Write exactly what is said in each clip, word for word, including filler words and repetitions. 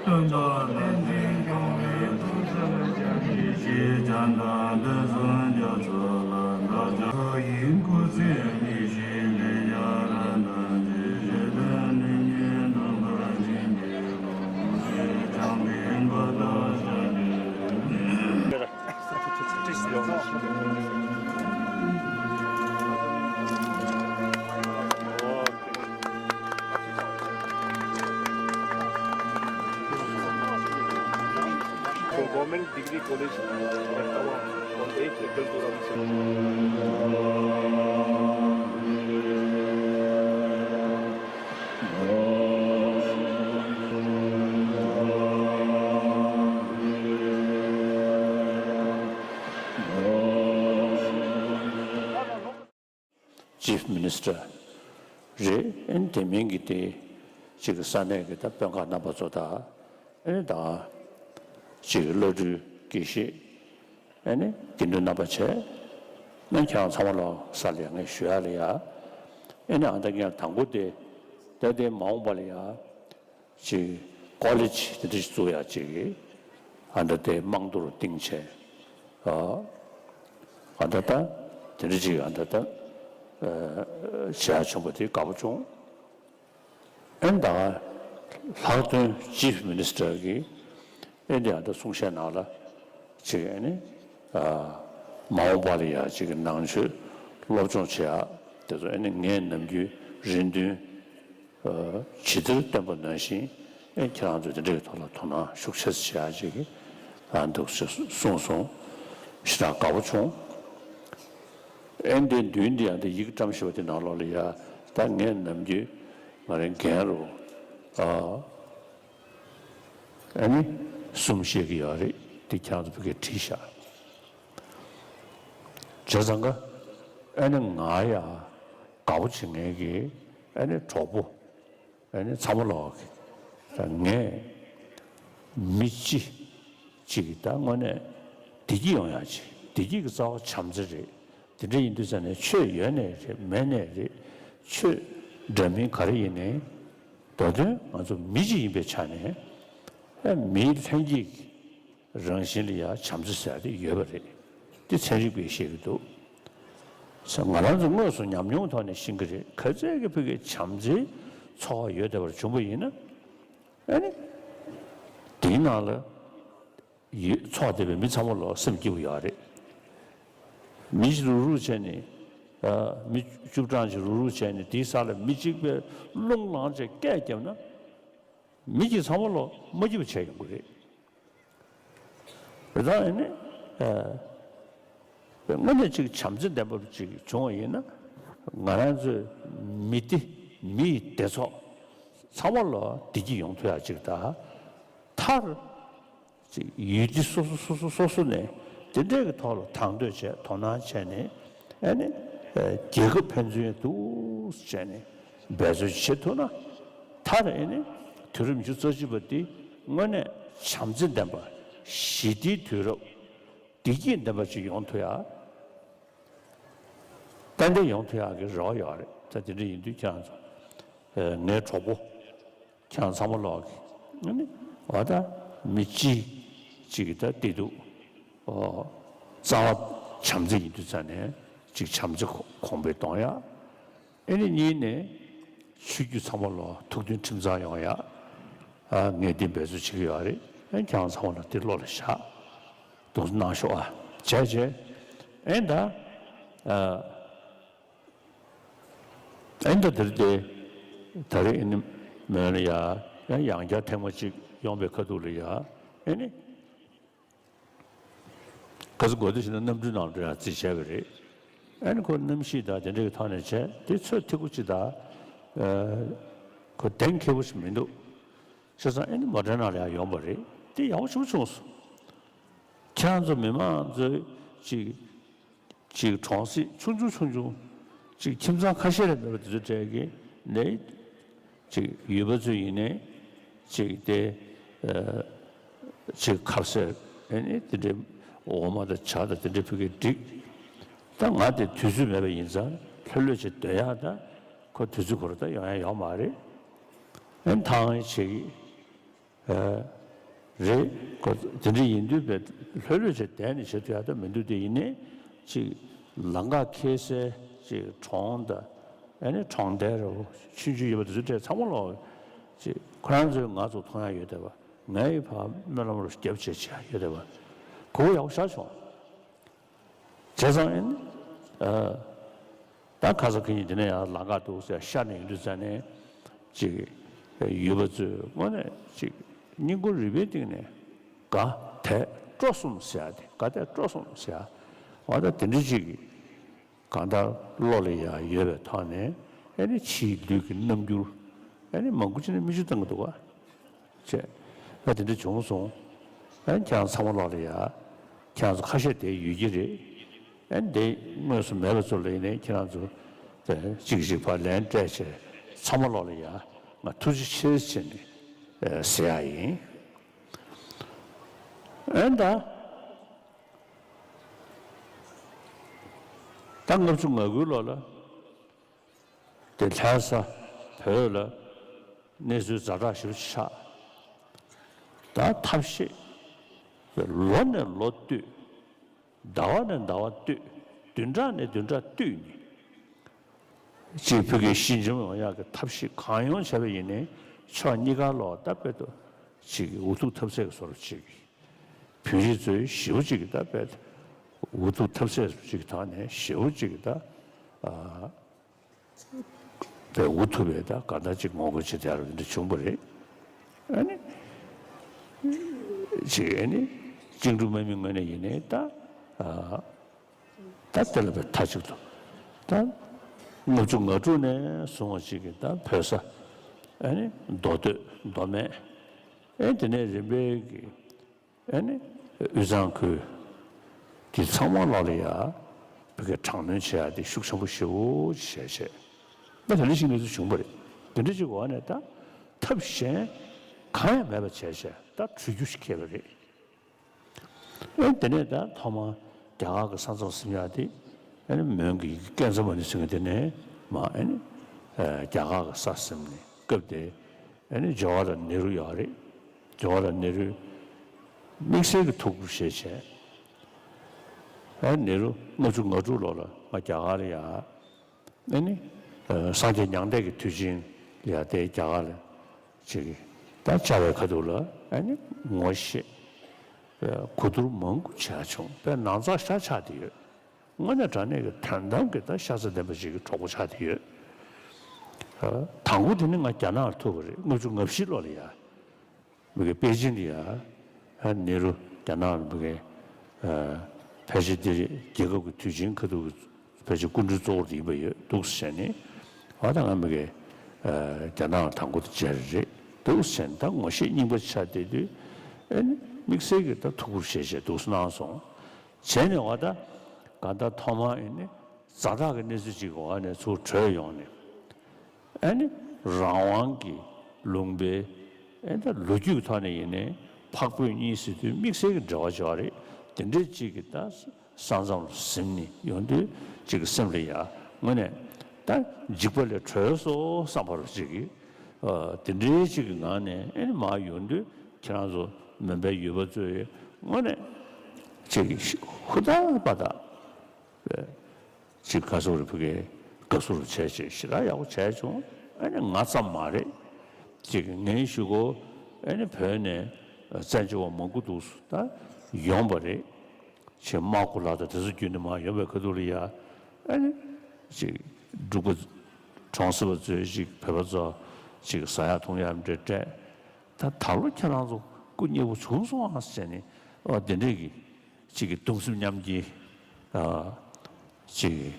སྟོན་ཐོག་བསྟན་འཛིན་སྐྱོང་བའི་ཐུགས་སྲས་ཞེས་བྱ་བ་འདི་གསུང་རྒྱ་མཚོ་ལ་བདག་ཅག་ཡིན་སྐུ་ཚེ་མི་ཤིགས་ལས་རྒྱ་ར་ན་ཇི་ཞེས་དོན་ནི་ཉིད་དུ་འབར་ཞིང་གི་ལོངས་སྤྱོད་བྱང་བའི་མགོ་ལ་བཞག་ནས། Government Degree College, Rattawa, on eighth April two thousand seven. Chief Minister རེད། ཨ་ནི་དེ་མིན་གྱི་དེ་ཅིག་ས་གནས་ཀྱི་ད་དཔོན་ཁག་རྣམ་པ་ཚོ་དང་ཨ་ནི་ད་ཅིག་བླ་སྤྲུལ་དགེ་བཤེས་ཨ་ནི་དགེ་འདུན་རྣམ་པ་བྱས་ཨ་ནི་ཁྱེད་རང་ཚང་མ་ལ་ས་ལ་ཡ་ངས་ཞུ་ཡ་ལ་ཡ། ཨ་ནི་ཨ་ད་ངས་དང་པོ་དེ་ད་དེ་མ་འོངས་པ་ལ་ཡ། ཅིག་ཀོ་ལེཇ་དེ་འདྲ་ཞིག་བཙུགས་ཡག་ཅིག་གི་ཨ་འདྲ་དེ་རྨང་རྡོ་རུ་བཏིང་བྱས། ཨ་ཨ་འདྲ་ད་དེ་འདྲ་ཅིག་ཨ་འདྲ་ད་བྱེད་ཡག་བྱུང་བ་དེ་དགའ་པོ་བྱུང་། ཨ་ནི་ད་ལྷག་དོན་ཅིཕ་མི་ནི་སི་ཊར་གི་ཨ་འདི་ཨ་འདྲ་གསུང་བཤད་ནང་ལ་ཅིག་ཨ་ནི་ཨ་མ་འོངས་པ་ལ་ཡ་ཅིག་གི་ནང་ཆོས་སློབ་སྦྱོང་བྱེད་ཡག་དེ་ཚོ་ཨ་ནི་ངས་ནམ་རྒྱུན་རེ་འདུན། ཇི་ལྟར་བསྟན་པ་ནང་བཞིན་ཨེ་ཁྱེད་རང་ཚོས་དེ་འདྲའི་ཐོག་ལ་དོ་སྣང་ཤུགས་ཆེ་ཙམ་བྱེད་ཡག་ཅིག་གི་ཨ་འདུག་ཅེས་གསུངས་སོང་། ཞེ་དྲག་དགའ་པོ་བྱུང་། ཨེ་འདི་མདུན་འདི་ཡང་འདི་ཡིག་བཀྲམ་བཞག་པ་འདི་ནང་ལོགས་ལ་ཡ་ད་ངས་ནམ་རྒྱུན་ང་རའི་འགན་རུ་ཨ་ཨ་ནི་གསུམ་བཤད་ཀྱི་ཡོད་རེད། འདི་ཁྱེད་རང་ཚོ་ཕ་གིར་བྲིས་བཞག་བྱས་ཙང་ཀ་ཨ་ནི་ང་ཡ་དགའ་པོ་བྱེད་མཁན་གྱི་ཨ་ནི་གྲོགས་པོ། ཨ་ནི་ཚང་མ་ལོག་གི་ད་ངས་མི་སྤྱི་གཅིག་གི་ད་དངོས་གནས་བདེ་སྐྱིད་ཡོང་ཡག་ཅིག་བདེ་སྐྱིད་ཀྱི་རྩ་བ་བྱམས་བརྩེ་རེད། དེ་འདྲ་ཡིན་དུས་ཙང་ནས་ཆོས་ཡོད་ནའི་རེད་མེད་ནའི་རེད། ཆོས་འདྲ་མིན་ག་རེ་ཡིན་ནའི་མདོ་དོན་ང་ཚོ་མི་གཅིག་ཡིན་པའི་ཆ་ནས་ཨ་མིའི་ལྷན་སྐྱེས་ཀྱི་རང་བཞིན་ལ་ཡང་བྱམས་བརྩེ་ཟེར་ཡ་དེ་ཡོད་པ་རེད། དེ་ཚན་རིག་པས་བཤད་ཀྱི་འདུག་ང་རང་ཚོ་དངོས་སུ་ཉམས་མྱོང་ཐོག་ནས་ཤེས་ཀྱི་རེད། ག་ཚད་ཀྱི་ཕ་གིའི་བྱམས་བརྩེའི་ཚོར་བ་ཡོད་བསྡད་པར་བྱུང་བ་ཡིན་ན། ཨ་ནི། དེའི་ནང་ལ་ཡོད་ཚོགས་བསྡད་པའི་མི་ཚང་མ་ལ་སེམས་སྐྱིད་པོ་ཡོད་རེད། མི་ཞིག་རུག་རུག་བྱས་ནས། ཨ། མི་བཅུ་གྲངས་ཤིག་རུག་རུག་བྱས་ནས་དེའི་ས་ལ་མི་གཅིག་པས་རླུང་ལངས་བྱས་སྐད་བརྒྱབ་ན། མི་གཅིག་ཚང་མ་ལ་མ་སྐྱིད་པ་བྱས་ཡོང་གི་རེད། རེད་ད་ཨ་ནི། ཨ། དངོས་གནས་ཅིག་བྱམས་བརྩེ་ལྡན་པ་ཅིག་བྱུང་བ་ཡིན་ན། ང་རང་ཚོའི་མི་སྡེ་མི་ཡི་སྡེ་ཚོགས་ཚང་མ་ལ་བདེ་སྐྱིད་ཡོང་ཐུབ་ཡག་ཅིག་དང་། མཐར། ཅིག་ཡུལ་སྡེ་སོ་སོ་སོ་སོ་སོ་སོ་ནས་དེ་འདྲའི་གི་ཐོག་ལ་དང་དོད་བྱས་དོ་སྣང་བྱས་ནས་ཨ་ནི་རྒྱལ་ཁབ་ཕན་ཚུན་འདུག་བྱས་ནས་འབད་རྩོལ་བྱེད་ཐུབ་ན། མཐར་ཨ་ནི་དུས་རབས་ཉི་ཤུ་རྩ་གཅིག་པ་འདི་དངོས་གནས་བྱམས་བརྩེ་ལྡན་པ་ཞི་བདེའི་དུས་རབས་བདེ་སྐྱིད་ལྡན་པ་ཅིག་ཡོང་ཐུབ་ཡག་ཏན་ཏན་ཡོང་ཐུབ་ཡག་གི་རེ་བ་ཡོད་རེད། ད་དེ་འདྲ་ཡིན་དུས་ཁྱེད་རང་ཚོ་ངའི་གྲོགས་པོ། ཁྱེད་རང་ཚང་མ་ལོག་གི་ཨ་ནི་འོ་ད་མི་གཅིག་གཅིག་གི་ད་བདེ་སྡུག་ཨོ་རྩ་བ་བྱམས་བརྩེ་ཡིན་དུས་ཙང་ནས་ཅིག་བྱམས་བརྩེ་གོང་འཕེལ་གཏོང་ཡག་ཨ་ནི་གཉིས་ནས་ཆོས་བརྒྱུད་ཚང་མ་ལོག་ཐུགས་མཐུན་ཁྲིམས་གཙང་ཡོང་ཡག་ཨ་ངས་འདི་འབད་རྩོལ་བྱེད་ཀྱི་ཡོད་རེད། ཨ་ཁྱེད་རང་ཚང་མ་ལ་འདི་བློ་ལ་བཞག་འདུག་གནང་ཤོག་ཨ་བྱས་བྱས་ཨ་ད་ཨ། ཨེ་འདྲ་དེར་དེ་ད་རེས་ཨེ་ནི་མོན་ལ་ཡ་ཡང་ཡང་བསྐྱར་ཐེངས་མ་གཅིག་ཡོང་པའི་ཁ་ཐུག་ལ་ཡ་ཨེ་ནི་ག་ཚོད་དགོས་འདུག་ཞེ་ན་གནམ་གྲུའི་ནང་འགྲོ་ཡ་རྩིས་བྱས་པ་རེད། ཨ་ནི་ཁོ་གནམ་གཤིས་དང་དེ་འདྲའི་ཐོག་ནས་བྱས་དེ་ཚོད་ཐིག་པོ་ཅིག་དང་། ཨ། ཁོ་གདེང་འཁེལ་པོ་ཞིག་མི་འདུག་བྱས་ཙང་ཨ་ནི་མོ་ཌེ་ན་ལ་ཡང་ཡོང་པ་རེད། དེ་ཡག་པོ་ཞེ་པོ་བྱུང་སོང་། ཁྱེད་རང་ཚོ་མི་མང་ཚོས་ཅིག་ཅིག་གྲོང་གསེབ་ཆུང་ཆུང་ཆུང་ཆུང་ཅིག་ཁྱིམ་ཚང་ཁ་ཤས་ལས་མེད་པ་དེ་ཚོ་གྲས་ཀྱི་ནས་ཅིག་ཡུལ་པ་ཚོ་ཡིན་ནའི་ཅིག་དེ་ཨ་ཅིག་ཁ་ཟས་ཨ་ནི་དེ་འདྲའི་འོ་མ་དང་ཇ་དང་དེ་འདྲའི་ཕ་གིར་བསྒྲིགས། ད་ང་དེ་དུས་ཚོད་མེད་པ་ཡིན་ཙང་ལྷོད་ལྷོད་བྱས་སྡོད་ཡག་ད་ཁོ་དུས་ཚོད་ཁོ་རང་ད་ཡོང་ཡག་ཡོད་མ་རེད། ཨ་ནི་ཐང་ཨེ་བྱེད་ཀྱི། ཨ། རེད། ཁོ་དེ་འདྲ་ཡིན་དུས་བས་ལྷོད་ལྷོད་བྱས་བསྡད་ནས་བྱེད་ཐུབ་ཡག་ད་མི་འདུག་དེ་ཡིན་ནའི་ཅིག་ལམ་ཁ་འཁེལ་སའི་ཅིག་གྲོང་དང་ཨ་ནི་གྲོང་རྡལ་རེད་བོ་ཆུང་ཆུང་ཡོད་པ་དེ་ཚོ་གྲས་ཚང་མ་ལོག་ཅིག་ཁོ་རང་ཚོས་ང་ཚོ་མཐོང་ཡག་ཡོད་བསྡད་པ། ངའི་ཕར་སྨོན་ལམ་རུ་རྒྱབ་བྱས་བྱས་ཡོད་བསྡད་པ། གོ་བ་ཡག་པོ་ཞེ་དྲག་བྱུང་། བྱས་ཙང་ཨ་ནི། ཨ། ད་ཁ་སང་ཁ་ཉིན་དེ་ནས་ཡང་ལམ་ཁ་འདུག་ཟེར་ཤར་ནས་ཡོང་དུས་ཙ་ནས་ཅིག་ཡུལ་པ་ཚོས་དངོས་གནས་ཅིག་སྙིང་ཁོང་རུས་པའི་གཏིང་ནས་དགའ་དད་སྤྲོ་གསུམ་ཟེར་ཡག་དེ། དགའ་དད་སྤྲོ་གསུམ་ཟེར་ཡག་འོ་ད་དེ་འདྲ་ཅིག་གང་ལྟར་བློ་ལ་ཡང་ཡོད་པའི་ཐོག་ནས་ཨ་ནི་ཕྱིའི་ལུས་ཀྱི་རྣམ་འགྱུར་ཨ་ནི་མང་པོ་ཅིག་ནས་མིག་ཆུ་བཏང་གི་འདུག་ག་བྱས། ཨ་དེ་འདྲ་བྱུང་སོང་། ཨ་ཁྱེད་རང་ཚང་མ་ལོག་ལ་ཡ། ཁྱེད་རང་ཚོ་ཁ་ཤས་དེ་ཡོད་ཀྱི་རེད། ཨ་འདི་དངོས་སུ་མེད་པ་ཚོ་ལ་ཡིན་ནའི་ཁྱེད་རང་ཚོ་དེ་གཅིག་གཅིག་ཕར་ལན་སྤྲད་བྱས་ཚང་མ་ལོག་ལ་ཡ་ང་ཐུགས་རྗེ་ཆེ་ཟེར་ནས་ཨ་ཟེར་ཡག་ཡིན། ཨ་ད་ད་ལྔ་བཅུ་ང་དགུའི་ལོ་ལ། དེ་ལྷ་ས་བོད་ལ་གནས་ཚུལ་ཛ་དྲག་ཞེ་པོ་ཆགས། ད་ཐབས་ཤེས་ལོ་ནས་ལོ་བསྟུད། ཟླ་བ་ནས་ཟླ་བ་བསྟུད། བདུན་ཕྲག་ནས་བདུན་ཕྲག་བསྟུད་ནས་ཅིག་བོད་ཀྱི་ཞི་འཇམ་ཡོང་ཡག་གི་ཐབས་ཤེས་གང་ཡོང་བྱས་པ་ཡིན་ནའི་ཕྱོགས་གཉིས་ཀ་ལོག་ད་དཔེ་ཏོ་ཅིག་འུ་ཐུག་ཐབས་ཟད་ཀྱི་བཟོ་འདྲ་ཅིག་བོད་རིགས་ཚོས་ཞེ་པོ་ཅིག་གི་ད་དཔེ་འུ་ཐུག་ཐབས་ཟད་ཅིག་གི་ཐོག་ནས་ཞེ་པོ་ཅིག་གི་ད། ཨ། པའི་འུ་ཐུག་པའི་ད་ག་ད་ཅིག་ངོ་རྒོལ་བྱེད་ཡག་རུ་འདི་འདྲ་བྱུང་བ་རེད། ཨ་ནི། ཅིག་ཨ་ནི། བཅིངས་འགྲོལ་དམག་མི་ངོས་ནས་ཡིན་ནའི་ད། ཨ། ད་དེ་ལ་པའི་མཐའ་གཅིག་ཏུ། ད། ལྔ་བཅུ་ང་དྲུག་ནས་བཟུང་བ་ཅིག་གི་ད་བོད་ས། ཨ་ནི། མདོ་སྟོད་མདོ་སྨད། ཨེ་དེ་ནས་རིམ་པས་ཀྱི། ཨ་ནི་དབུས་གཙང་ཁུལ་དེ་ཚང་མ་ལོག་ལ་ཡ་བོད་སྐད་དྲག་གནོན་བྱེད་ཡ་དེ་ཤུགས་ཆེན་པོ་ཞེ་པོ་བྱས་བྱས། ད་དེ་འདྲ་ཞིག་གནས་ཚུལ་བྱུང་བ་རེད། དེ་འདྲ་ཞིག་གི་འོག་ནས་ད་ཐབས་གཞན་གང་ཡང་མེད་པ་བྱས་བྱས་ད་བྲོས་རྒྱུ་ཞིག་ཁེལ་བ་རེད། ཨ་དེ་ནས་ད་ཐོག་མ་རྒྱ་གར་གྱི་ས་མཚམས་ཟིན་ཡ་དེ་ཨ་ནི་མོན་གྱི་ཀན་ཛ་མ་ནི་ཟེར་མཁན་དེ་ནས་མ་ཨ་ནི་རྒྱ་གར་གྱི་ས་ཟིན་ནས་སྐབས་དེ། ཨ་ནི་ཇ་ཝ་ཧར་ལལ་ནེ་རུ་ཡོད་རེད། ཇ་ཝ་ཧར་ལལ་ནེ་རུས་དམིགས་བསལ་གྱི་ཐུགས་ཁུར་བཞེས་བྱས། ཨ་ནེ་རུ་ལྔ་བཅུ་ང་དྲུག་ལོ་ལ་ང་རྒྱ་གར་ལ་ཡ། ཨ་ནི། ཨ་སངས་རྒྱས་མྱང་འདས་ཀྱི་དུས་ཆེན་ལ་ཡ་དེ་རྒྱ་གར་ལ་ཅིག་ད་བཅར་བའི་ཁ་ཐུག་ལ་ཨ་ནི་ངོ་ཤེས། ཨ་གོ་བསྡུར་མང་པོ་བྱས་བྱུང་བས་ནང་ཚགས་ཤ་ཆགས་བསྡད་ཡོད། དངོས་གནས་དྲང་གནས་ཀྱི་དོན་དམ་གྱི་ད་ཤ་ཚ་ལྡན་པ་ཞིག་གི་གྲོགས་པོ་ཆགས་བསྡད་ཡོད། ཨ་དང་པོ་དེ་ནི་ང་རྒྱ་ནག་ལ་ཐུག་པ་རེད། ལྔ་བཅུ་ང་བཞི་ལོ་ལ་ཡ། མི་གི་པེ་ཅིན་ལ་ཡ། ཨ་ནེ་རུ་རྒྱ་ནག་ལ་མི་གི། ཨ་ཕལ་ཆེར་འདི་རེད། རྒྱལ་ཁབ་ཀྱི་དུས་ཆེན་ཁ་ཐུག་གི་ཕལ་ཆེར་སྐུ་མགྲོན་གཙོ་བོ་དེ་ཡིན་པ་ཡོད་འདུག་ཟེར་ནས། ཨ་ད་ང་མི་གི། ཨ་རྒྱ་ནག་ལ་དང་པོ་དེ་མཇལ་རེད་འདུག་ཟེར་ནས་ད་ངོ་ཤེས་རྙིང་པ་ཆགས་བསྡད་དུས། ཨ་ནི་དམིགས་བསལ་གྱི་ད་ཐུགས་ཁུར་བཞེས་བྱས་འདུག་གནང་སོང་། བྱས་ནས་འོ་ད་ག་ད་ཐོག་མར་ཨེ་ནི་ཛ་དྲག་གི་གནས་ཚུལ་ཅིག་གི་འོག་ནས་ཚུར་བྲོས་ཡོང་ནས། ཨེ་ནི་རང་དབང་གི་ལུང་པའི་ཨེ་ད་ལོ་རྒྱུས་ཀྱི་ཐོག་ནས་ཡིན་ནའི་འཕགས་བོད་གཉིས་ཟེར་དུས་དམིགས་བསལ་གྱི་འབྲེལ་བ་ཅིག་ཡོད་རེད། དེ་འདྲའི་ཅིག་གི་ད་ས་མཚམས་ལ་ཟིན་ནས་ཡོང་དུས་ཅིག་གི་སེམས་ལ་ཡ་དངོས་གནས་ད་འཇིགས་པ་ལས་གྲོལ་སོང་བསམ་པ་རུ་ཅིག་གི་ཨ་དེ་འདྲའི་ཅིག་གི་ངང་ནས་ཨེ་ནི་མར་ཡོང་དུས། ཁྱེད་རང་ཚོ་མོན་པའི་ཡུལ་པ་ཚོས་དངོས་གནས་ཅིག་ཧུར་ཐག་པ་དག་ཅིག་དགའ་བསུ་རུ་ཕ་གིའི་དགའ་བསུ་རུ་བྱས་བྱས་ཞེ་དྲག་ཡག་པོ་བྱས་བྱུང་། ཨ་ནི་ང་ཙམ་མ་རེད། ཅིག་ངའི་གཞུག་གུ་ཨ་ནི་བོད་ནས་བཙན་བྱོལ་བ་མང་པོ་འདུག་ད་ཡོང་པ་རེད། ཅིག་དམག་གུ་ལག་དང་དེ་ཚོ་བརྒྱུད་ནས་མར་ཡོང་པའི་ཁ་ཐུག་ལ་ཡ། ཨ་ནི་ཅིག་འབྲུག་པ་གྲོང་གསེབ་པ་ཚོས་ཅིག་བོད་པ་ཚོ་ཅིག་ཟ་ཡག་འཐུང་ཡག་འདྲ་སྤྲད། ད་ད་ལོ་ཁྱེད་རང་ཚོ་སྐུ་མཉེལ་པོ་བྱུང་སོང་ཨ་ཟེར་ནས། ཨ་དེ་འདྲས་ཀྱི་ཅིག་གི་གདུང་སེམས་མཉམ་སྐྱེའི་ཨ་ཅིག་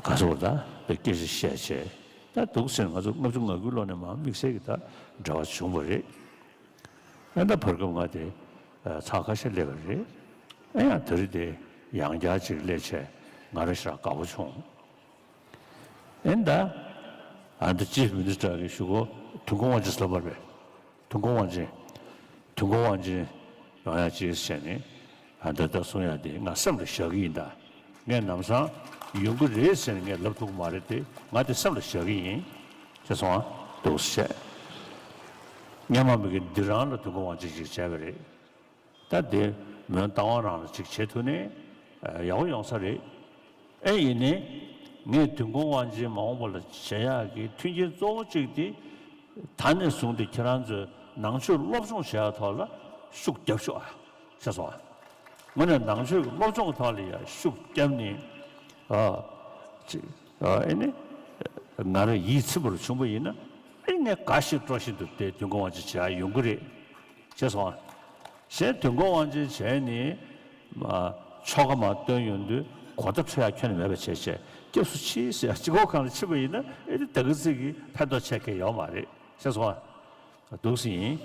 ག་ཚོད་ད་སྐད་ཆ་བཤད་བྱས། ད་འདུག་ཟེར་ང་ཚོ་ལྔ་བཅུ་ང་དགུའི་ལོ་ནས་མར་དམིགས་བསལ་གྱི་ད་འབྲེལ་བ་བྱུང་བ་རེད། ཨ་ད་བར་སྐབས་ང་དེ་ཚར་ཁ་ཤས་སླེབས་པ་རེད། ཨ་ཡང་དེ་རིང་དེ་ཡང་བསྐྱར་ཅིག་སླེབས་བྱས་ང་རང་ཞེ་དྲག་དགའ་པོ་བྱུང་། ཨེ་ད། ཨ་ད་ཅིཕ་མི་ནི་སི་ཊར་གི་ཞུ་སྒོ་ཐོན་ཁུངས་དབང་ཆེན་ཟེར་ལབ་པ་རེད། ཐོན་ཁུངས་དབང་ཆེན། ཐོན་ཁུངས་དབང་ཆེན་ཡོང་ཡ་ཅིག་བྱས་ནས་ཨ་ད་ད་གསུང་ཡ་དེ་ང་སེམས་ལ་བཞག་གི་ཡིན་ད། ངས་ལམ་སང་ཡོང་གི་རེད་ཟེར་ནས་ངས་ལབ་ཐུབ་ཀྱི་མ་རེད་དེ། ང་དེ་སེམས་ལ་བཞག་གི་ཡིན། ཅེས་སོང་ང་འདུག་སེ་བཤད། སྔོན་མ་མི་གི་འདི་རང་ལ་ཐོན་ཁུངས་དབང་ཆེན་ཞིག་བྱས་པ་རེད། ད་དེ་མོན་རྟ་དབང་རང་ལ་ཅིག་བྱེད་ཐུབ་ནས་ཡག་པོ་ཡོང་ས་རེད། ཨེ་ཡིན་ནའི་ངས་ཐོན་ཁུངས་དབང་ཆེན་མ་འོངས་པ་ལ་བྱེད་ཡག་གི་མཐུན་རྐྱེན་གཙོ་བོ་གཅིག་དེ། ད་ནས་བཟུང་སྟེ་ཁྱེད་རང་ཚོས་ནང་ཆོས་སློབ་སྦྱོང་བྱེད་ཡག་ཐོག་ལ་ཤུགས་རྒྱབ་ཤོག་ཨ། ཤེས་སོང་ཨ། དངོས་གནས་ནང་ཆོས་ཀྱི་སློབ་སྦྱོང་གི་ཐོག་ལ་ཡང་ཤུགས་བརྒྱབ་ནས། ཨ། ཅིག་ཨ་ཨེ་ནི། ང་རང་ཡིད་ཚིམ་པར་བྱུང་བ་ཡིན་ན། ཨེ་ངས་དགའ་བཞིན་སྤྲོ་བཞིན་དུ་དེ་ཐོན་ཁུངས་དབང་ཆེན་བྱེད་ཡག་ཡོང་གི་རེད། ཤེས་སོང་ཨ། གཞན་ཐོན་ཁུངས་དབང་ཆེན་བྱས་ནས། མ། ཆོལ་ཁ་མར་བཏོན་ཡོང་དུས་གོ་བརྡ་འཕྲོད་ཡག་ཁྱོན་ནས་མེད་པ་བྱས་བྱས་སྐྱབས་སུ་མཆི་ཟེར་ཡག་སྤྱི་ཁོག་སྒང་ལ་ཕྱིན་པ་ཡིན་ན་ཨེ་ནི་ད་ག་ཚོད་ཀྱི་ཕན་ཐོགས་ཆེ་གི་ཡོད་མ་རེད། ཤེས་སོང་ཨ། འདུག་སེ་ཡིན།